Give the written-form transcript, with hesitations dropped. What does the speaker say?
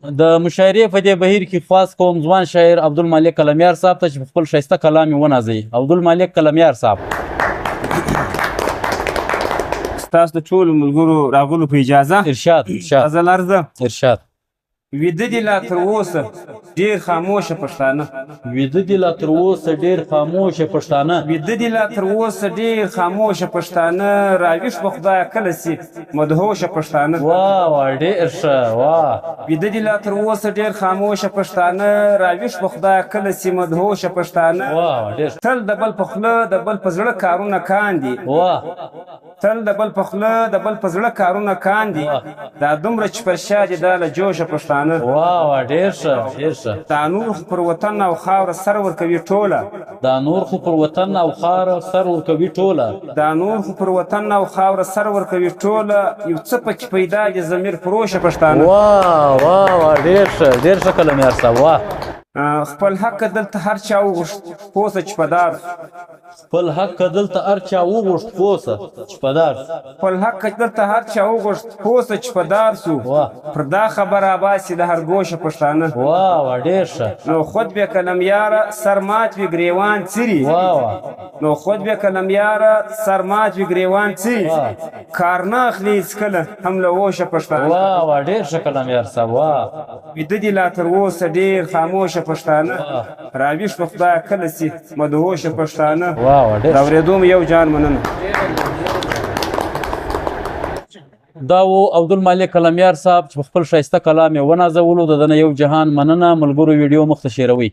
د مشاعرې په دې بهیر کې خواست کوم ځوان شاعر عبدالمالک قلمیار صاحب ته چې په خپل ښایسته کلام یې ونازوي. عبدالمالک قلمیار صاحب. ستاسو د ټولو ملګرو راغلو په اجازه. ارشاد ارشاد. غزل عرضه. ارشاد. ویده دي لا تر اوسه ډېر خاموشه پښتانه. ویده دي لا تر اوسه ډېر خاموشه پښتانه. ویده دي لا تر اوسه ډېر خاموشه پښتانه، راویښ به خدای کله سي مدهوشه پښتانه. واه واه ډېر ښه واه. ویده دي لا تر اوسه ډېر خاموشه پښتانه، راویښ به خدای کله سي مدهوشه پښتانه. واه واه ډېر. تل د بل په خوله د بل په زړه کارونه کاندي. واه. تل د بل په خوله د بل په زړه کارونه کاندي، دا دومره چې پر شا دي دا له جوشه پښتانه. واه واه ډېر ښه ډېر ښه. دا نور خو پر وطن او خاوره سر ورکوي ټوله. دا نور خو پر وطن او خاوره سر ورکوي ټوله. دا نور خو پر وطن او خاوره سر ورکوي ټوله، یو څه پکې پیدا دي ضمیر فروشه پښتانه. واه واه واه ډېر ښه ډېر ښه قلمیار صاحب واه. خپل حق دلته هر چا وغوښت پوه سه چې په دار سو. خپل حق دلته هر چا وغوښت پوه سه چې په دار سو. خپل حق دلته هر چا وغوښت پوه سه چې په دار سو، پر دا خبره باسي له هر ګوشه پښتانه. واه واه ډېر ښه. نو خود بې قلم یاره سر مات وي ګریوان څیري. واه واه. نو خود بې قلم یاره سر مات وي ګریوان څیري، کار نه اخلي هیڅکله هم له هوشه پښتانه. واه واه ډېر ښه قلم یار صاحب واه. ویده دي لا تر اوسه ډېر خاموشه پښتانه، راویښ به خدای کله سي مدهوشه پښتانه. واه واه ډېر. د اورېدو مو یو جان مننه. دا و عبدالمالک قلمیار صاحب چې په خپل ښایسته کلام یې ونازولو. د ده نه یو جهان مننه. ملګرو ویډیو مخته شیروئ.